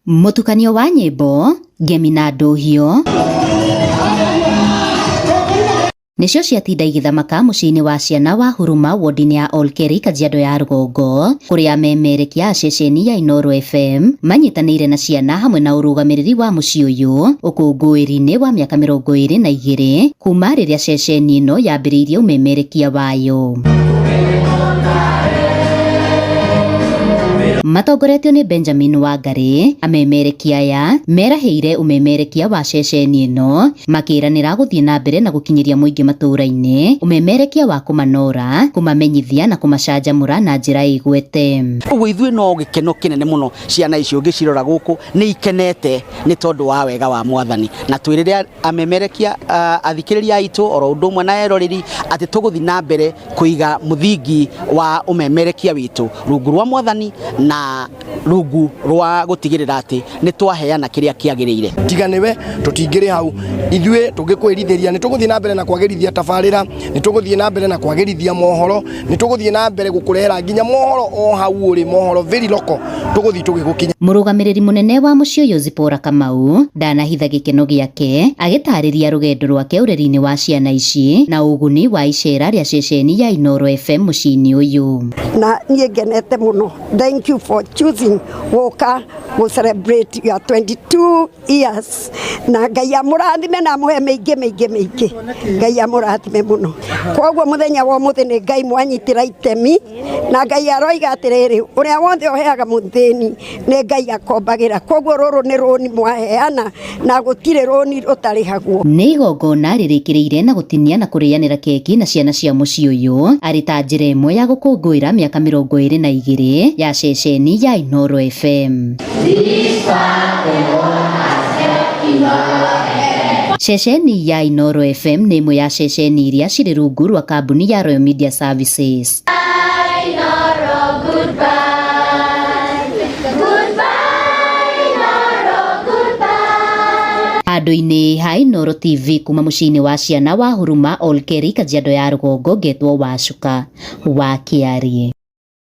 Mũtukanio wa nyĩmbo, ngemi na ndũhio nĩcio ciatinda igĩthamaka mũciĩ-inĩ wa ciana wa Huruma wodi-inĩ ya Olkeri Kajiado ya rũgongo kũrĩa amemerekia a ceceni ya Inooro FM manyitanĩire na ciana hamwe na ũrũgamĩrĩri wa mũciĩ ũyũ ũkũngũĩri-inĩ wa mĩaka 22 kuma rĩrĩa ceceni ĩno yambĩrĩirie ũmemerekia wayo. Matongoretio nĩ Benjamin Wangarĩ, amemerekia aya merahĩire ũmemerekia wa ceceni ĩno makĩranĩra gũthiĩ na mbere na gũkinyĩria mũingĩ matũũra-inĩ ũmemerekia wa kũmanora, kũmamenyithia na kũmacanjamũra na njĩra ĩgwete. Ũguo ithuĩ no gĩkeno kĩnene mũno ciana icio ũngĩcirora gũkũ nĩ ikenete nĩ tondũ wa wega wa Mwathani, na twĩrĩre amemerekia athikĩrĩria aitũ oro ũndũ ũmwe na eroreri atĩ tũgũthiĩ na mbere kũiga mũthingi wa ũmemerekia witũ rungu rwa Mwathani na rungu rwa gũtigĩrĩra atĩ nĩ twaheana kĩrĩa kĩagĩrĩire. Tiga nĩwe tũtingĩrĩ hau, ithuĩ tũngĩkwĩrithĩria nĩ tũgũthiĩ na mbere na kwagĩrithia tabarĩra, nĩ tũgũthiĩ na mbere na kwagĩrithia mohoro, nĩ tũgũthiĩ na mbere gũkũrehera nginya mohoro o hau ũrĩ, mohoro very local tũgũthiĩ tũgĩgũkinya. Mũrũgamĩrĩri mũnene wa mũciĩ ũyũ Zipporah Kamau ndanahitha gĩkeno gĩake agĩtarĩria rũgendo rwake ũreri-inĩ wa ciana ici na ũguni wa icera rĩa ceceni ya Inooro FM mũciĩ-inĩ ũyũ. Na niĩ ngenete mũno, thank you for choosing gũka gũ celebrate your 22 years, na Ngai amũrathime na amũhe mĩingĩ mĩingĩ mĩingĩ, Ngai amũrathime mũno. Koguo mũthenya wa ũmũthĩ nĩ Ngai mwanyitĩra itemi, na Ngai aroiga atĩrĩrĩ, ũrĩa wothe ũheaga mũthĩni nĩ Ngai akombagĩra, koguo rũrũ nĩ rũni mwaheana na gũtirĩ rũni rũtarĩhagwo. Nĩ igongona rĩrĩkĩrĩire na gũtinia na kũrĩanĩra keki na ciana cia mũciĩ ũyũ arĩ ta njĩra ĩmwe ya gũkũngũĩra mĩaka 22 ya ceceni ya Inooro FM. Ceceni ya Inooro FM nĩ ĩmwe ya ceceni iria cirĩ rungu rwa kambuni ya Royal Media Services. Handũ-inĩ ha Inooro TV kuma mũciĩ-inĩ wa ciana wa Huruma Olkeri Kajiado ya rũgongo ngetwo Wacuka wa Kĩarie.